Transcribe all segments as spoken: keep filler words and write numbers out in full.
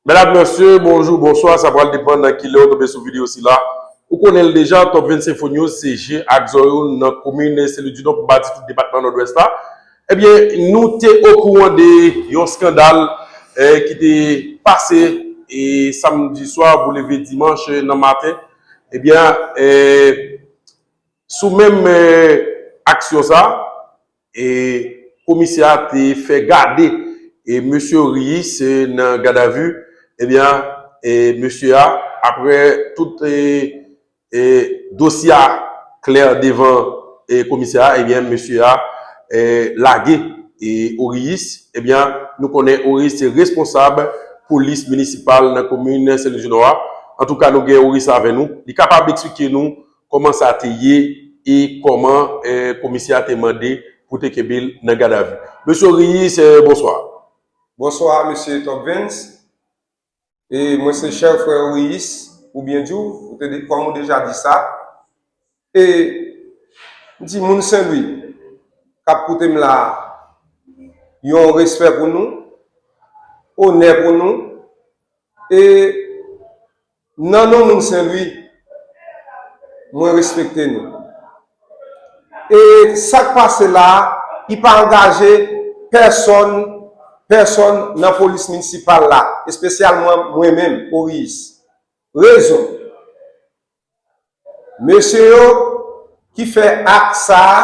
Medam, mesye, bonjou, bonswa. Sa pral depann nan ki lè w tonbe sou videyo sila. Ou konnen l deja, Top vennsenk Info News, se je ak zòrèy ou nan komin Sen Lwi di Nò, pou pa di tout depatman Nòdwès la. Ebyen, nou te okouran de yon eskandal, eh, ki te pase, eh, samdi swa pou leve dimanch, eh, nan maten. Ebyen, eh, sou menm, eh, aksyon sa, e komisè a te fè gade, e mesye Oriyis, e nan gadavi, ebyen, e mesye a, apre tout, e, e dosye a klè devan, e komisè a, ebyen, mesye a, e lage, e Oriyis, ebyen, nou konnen Oriyis se responsab polis minisipal nan komin Sen Lwi di Nò a. Antouka, nou gen Oriyis avè nou. Li kapab eksplike nou kòman sa te ye e kòman, eh, komisè a te mande pou te kenbe l nan gadavi. Mesye Oriyis, eh, bonswa. Bonswa, mesye Top Vens. E mwen se chè frè Oriyis, oubyen Djou, ou te de-, kòm ou deja di sa. E m di moun Sen Lwi k ap koute m la, yon respè pou nou, onè pou nou. E nan non moun Sen Lwi, mwen respekte nou. E sa k pase la, li pa angaje pèsonn, pèsonn nan polis minisipal la, espesyalman mwen menm, Oriyis. Rezon, mesye yo ki fè ak sa a,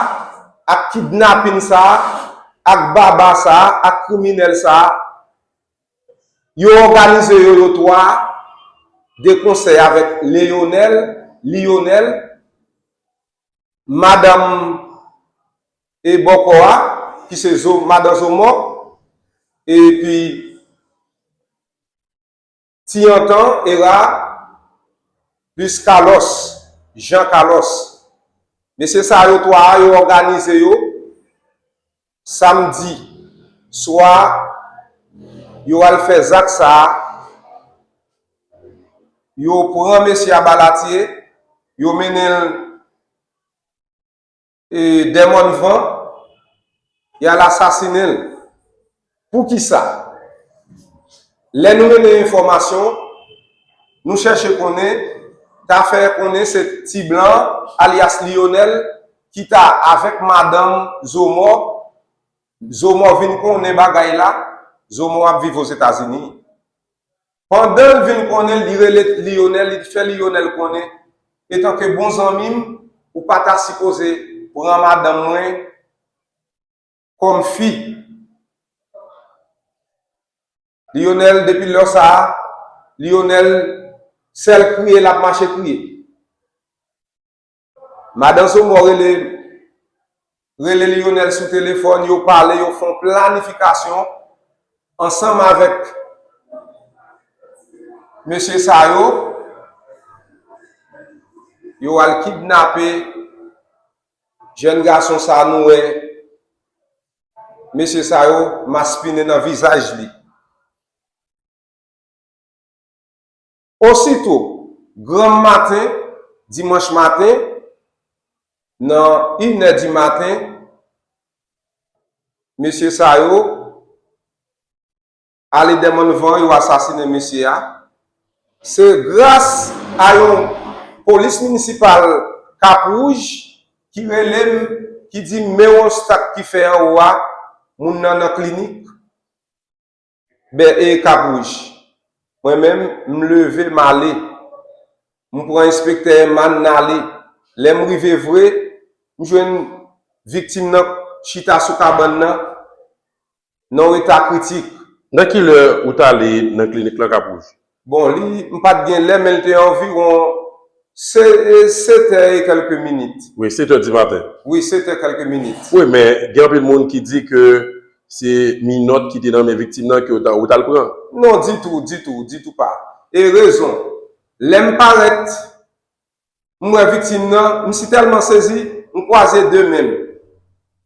ak kidnapin sa a, ak baba sa a, ak kriminèl sa a, yo òganize yo, yo twa, de konsèy avèk Leyonèl, Liyonèl, madanm e bòkò a, ki se Zo-, madan Zomò, epi Tiyantan, Era, plis Carlos, Jean Carlos. Mesye sa yo twa a, yo òganize yo samdi swa, yo al fè zak sa a, yo pran mesye a Balatye, yo mennen l e, Dèmòn Van, y al asasinen l. Poukisa? Lè nou mennen enfòmasyon, nou chèche konnen, ta fè konnen se Ti Blan, alyas Liyonèl, ki ta avèk madanm Zomò. Zomò vin konnen bagay la, Zomò ap viv Ozetazini. Pandan l vin konnen, li rele Liyonèl, li fè Liyonèl konnen, etanke bon zanmi m, ou pa ta sipoze pran madanm mwen kòm fi. Liyonèl, depi lè sa a, Liyonèl, sèl kriye l ap mache kriye. Madan Zomò rele, rele Lionel sou telefòn, yo pale, yo fè yon planifikasyon ansanm avèk mesye sa yo, yo al kidnape jèn gason sa nou wè mesye sa yo maspinen nan vizaj li. Osito, granm maten, dimanch maten, nan inè di maten, mesye sa yo ale Dèmòn Van, yo asasinen mesye a. Se gras a yon polis minisipal Kap Wouj ki rele m, ki di m men yon stak ki fè anwo a, moun nan nan klinik. Bè, e, Kap Wouj. Mwen menm, m leve, m ale. M pran enspektè Eman, n ale. Lè m rive vre, m jwenn viktim nan chita sou kabann nan, nan yon eta kritik. Nan ki lè ou t ale nan klinik lan, Kap Wouj? Bon, li, m pa t gen lè, men l te anviwon se-, e, sèt è e kèlke minit. Wi, sèt è di maten. Wi, sèt è kèlke minit. Wi, men gen anpil moun ki di ke se minòt ki te nan men viktim nan ke w ta, ou t al pran. Non, ditou, ditou, ditou pa. E rezon, lè m parèt, m wè viktim nan, m si tèlman sezi, m kwaze de men m.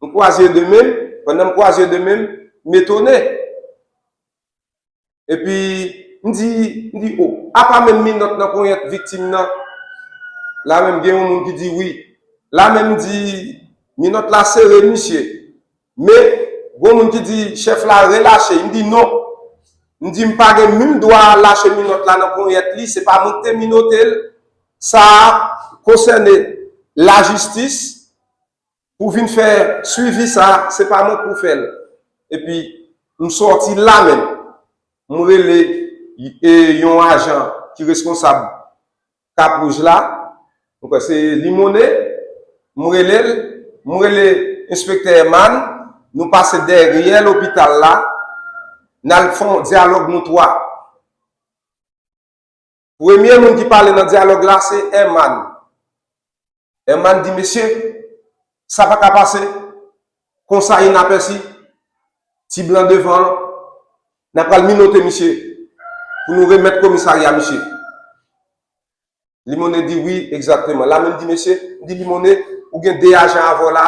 M kwaze de men m, pandan m kwaze de men m, m etone. Epi, m di, m di, o, apa menm minòt nan ponyèt viktim nan? La menm gen yon moun ki di wi. La menm m di, minòt la sere misye. Men, gon moun ki di, chèf la relache. M di, non. M di m pa gen menm dwa lache minòt la nan ponyèt li, se pa mwen ki te minote l. Sa konsène lajistis pou vin fè swivi sa, se pa mwen pou fè l. Epi m sòti la menm, m rele e, yon ajan ki reskonsab Kap Wouj la, mwen kwè se Limone, m rele l, m rele enspektè Herman, nou pase dèyè lopital la, n al fè yon dyalòg nou twa. Premye moun ki pale nan dyalòg la se Herman. Herman di, mesye, sa pa ka pase, konsa inapèsi, ti blan devan an, n ap pral minote misye pou nou remèt komisarya misye. Limone di, wi, egzakteman. La menm di, mesye, m di, Limone, ou gen de ajan avè w la,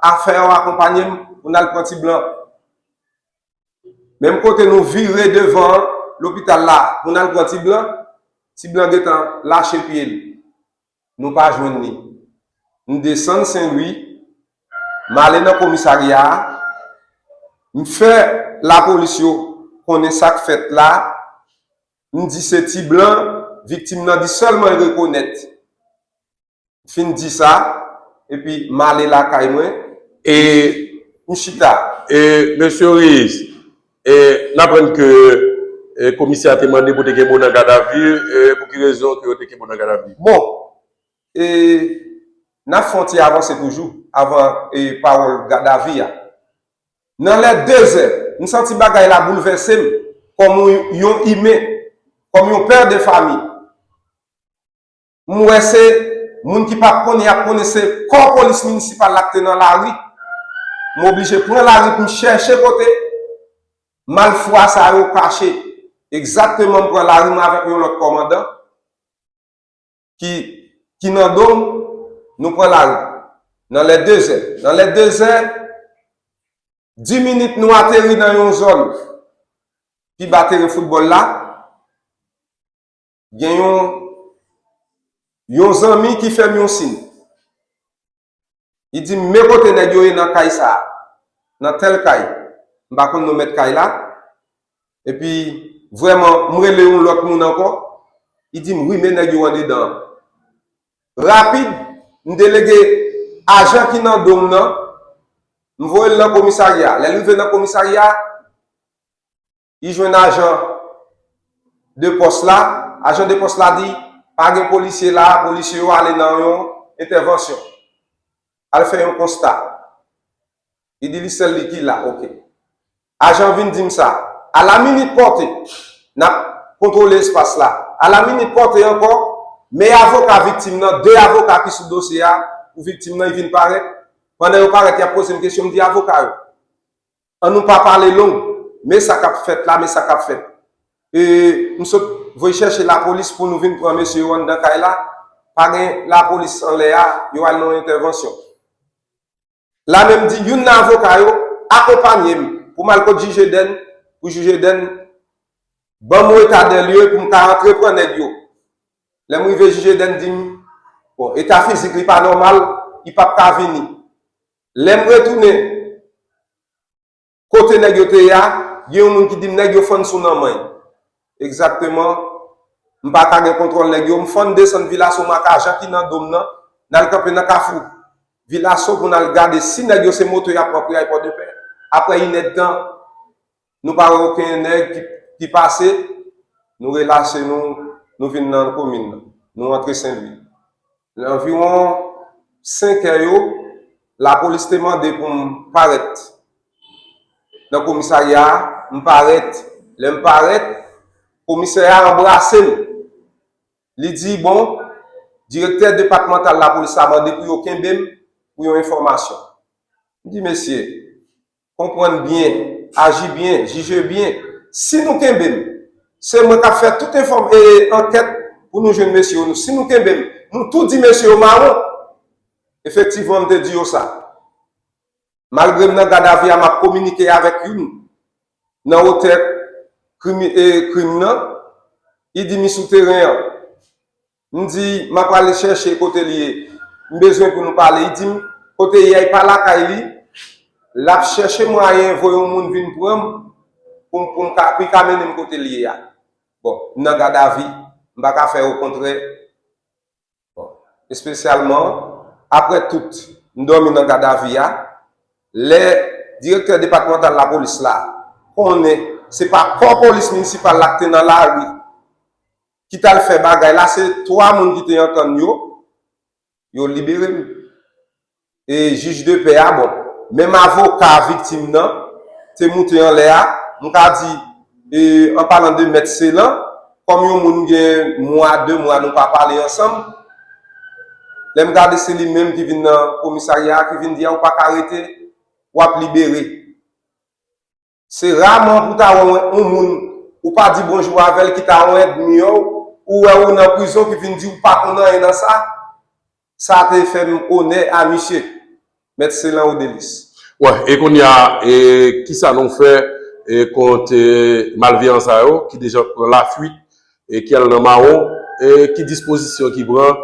afè w akonpanye m, pou n al pran ti blan. Menm kote nou vire devan lopital la pou n al pran ti blan, ti blan gentan lache pye l. Nou pa jwenn li. M desann Sen Lwi, m ale nan komisarya a, m fè lapolis yo konnen sa k fèt la, m di se ti blan, viktim nan di sèlman l rekonèt. Fin di sa, epi m ale lakay mwen, e m chita. E, mesye Reyes, e, n aprann ke e, komisè a te mande pou te kenbe w nan gadavi, e, pou ki rezon ke yo te kenbe w nan gadavi? Bon, e, n ap fè yon ti avanse toujou, avan e, pawòl gadavi a. Nan lè dezè, m santi bagay la boulvèse m, kòm yon, yon imen, kòm yon pè de fanmi. M wè se moun ki p ap konnen y ap konnen se kò polis minisipal la k te nan lari. M oblije pran lari pou m chèche kote malfwa sa yo kache. Egzakteman, m pran lari m avèk yon lòt kòmandan ki, ki nan do m, nou pran lari. Nan lè dezè. Nan lè dezè, dis minit nou ateri nan yon zòn pi ba teren foutbòl la. Gen yon, yon zanmi ki fè m yon siy. Li di m, men kote nèg yo ye nan kay sa a, nan tèl kay. M pa konn non mèt kay la. Epi, vrèman, m rele yon lòt moun ankò. Li di m, wi, men nèg yo andedan an. Rapid, m delege ajan ki nan do m nan, m voye l nan komisarya. Lè l rive nan komisarya, li jwenn ajan de pòs la. Ajan de pòs la di, pa gen polisye la, polisye yo ale nan yon entèvansyon. Al fè yon konsta. Li di li sèl li ki la, oke. Ajan vin di m sa. A la minit pòte, n ap kontwole espas la. A la minit pòte ankò, men avoka viktim nan, de avoka ki sou dosye a pou viktim nan, li vin parèt. Pandan yo parèt, y ap poze m kesyon, m di avoka yo, ann nou pa pale long, men sa k ap fèt la, men sa k ap fèt. E, m sot voye chèche lapolis pou nou vin pran mesye yo anndan kay la, pa gen lapolis anlè a, yo al nan yon entèvansyon. La menm di, youn nan avoka yo akonpanye m pou m al kot jij Edèn, pou jij Edèn ban m yon eta dè lye pou m ka antre pran nèg yo. Lè m rive, jij Edèn di m, bon, eta fizik li pa nòmal, li p ap ka vini. Lè m retounen kote nèg yo te ye a, gen yon moun ki di m nèg yo fann sou nan manyen. Egzakteman, m pa ka gen kontwòl nèg yo, m fann desann Vilaso, m ak ajan ki nan do m nan, n al kanpe nan kafou Vilaso pou n al gade si nèg yo se moto y ap pran pou y al Pòdepè. Apre inèdtan, nou pa wè okenn nèg ki, ki pase, nou relase nou, nou vin nan komin nan. Nou antre Sen Lwi. Lè anviwon senk è yo, lapolis te mande pou m parèt nan komisarya a, m parèt. Lè m parèt, komisè a anbrase m. Li di, bon, direktè depatmantal lapolis la mande pou yo kenbe m pou yon enfòmasyon. M di, mesye, konprann byen, aji byen, jije byen. Si nou kenbe m, se mwen k ap fè tout enfòm-, e, ankèt pou nou jwenn mesye yo. Nou, si nou kenbe m, nou tou di mesye yo mawon. Efektivman, m te di yo sa. Malgre m nan gadavi a, m ap kominike avèk youn nan otè krim, e, krim nan. Li di m li sou teren an. M di, m ap prale chèche kote li ye. M bezwen pou nou pale. Li di m, kote li ye a, li pa lakay li. L ap chèche mwayen voye yon moun vin pran m. pou m, pou m ka, pou l ka mennen m kote l ye a. Bon, m nan gadavi, m pa ka fè okontrè. Bon, espesyalman, apre tout, m dòmi nan gadavi a, lè direktè depatmantal lapolis la konnen se pa kò polis minisipal la ki te nan lari, ki t al fè bagay la, se twa moun ki te antann yo, yo libere m. E jij de pè a, bon, menm avoka viktim nan te moute anlè a, m ka di, e, an palan de mèt Selan, kòm yon moun gen mwa, de mwa nou pa pale ansanm, lè m gade se li menm ki vin nan komisarya a, ki vin di a ou pa ka rete, w ap libere. Se raman pou ta wè yon moun, ou pa di bonjou avè l, ki ta yon ènmi w, ou wè ou nan prizon, ki vin di ou pa konn anyen nan sa. Sa te fè m onè a misye, mèt Selan Odelis. Wè, e kounye a, e, kisa nou fè, e, kont, e, malveyan sa yo, ki deja pran lafwit, e, ki al nan mawon, e, ki dispozisyon ki pran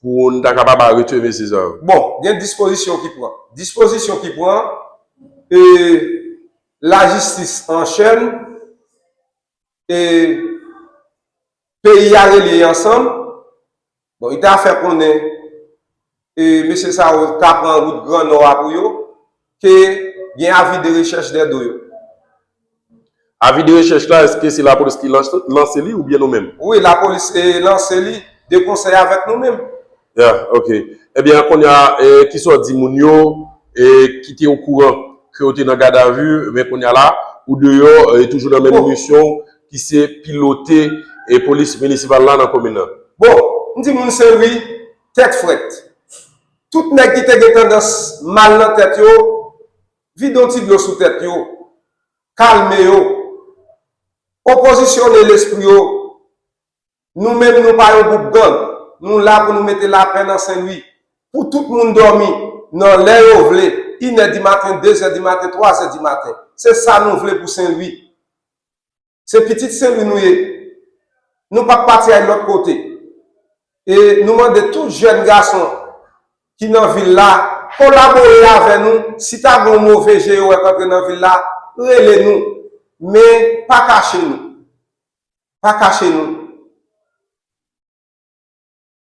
pou n ta kapab arete mesye sa yo? Bon, gen dispozisyon ki pran. Dispozisyon ki pran, e, lajistis an chèn, e, peyi a relye ansanm. Bon, li ta fè konnen, e, mesye sa yo ta pran wout Gran Nò a pou yo, ke gen avi de rechèch dèyè do yo. Avi de rechèch la, èske se lapolis ki lans-, lanse li oubyen nou menm? Wi, lapolis, e, lanse li de konsèy avèk nou menm. Ya, ok. Ebyen, kounye a, e, kisa w di moun yo, e, ki te okouran ke w te nan gadavi, men kounye a la, ou deyò, e, toujou nan menm misyon, ki se pilote, e, polis minisipal la nan komin nan? Bon, m di moun Sen Lwi, tèt frèt. Tout nèg ki te gen tandans mal nan tèt yo, vide yon ti dlo sou tèt yo, kalme yo, opozisyone lespri yo. Nou menm, nou pa yon gwoup gang. Nou la pou nou mete lapè nan Sen Lwi. Pou tout moun dòmi nan lè yo vle, inè di maten, dezè di maten, twazè di maten. Se sa nou vle pou Sen Lwi. Se pitit Sen Lwi nou ye. Nou p ap pati al lòt kote. E nou mande tout jèn gason ki nan vil la kolabore avè nou. Si ta gen yon move je yo wè k antre nan vil la, rele nou. Men pa kache nou. Pa kache nou.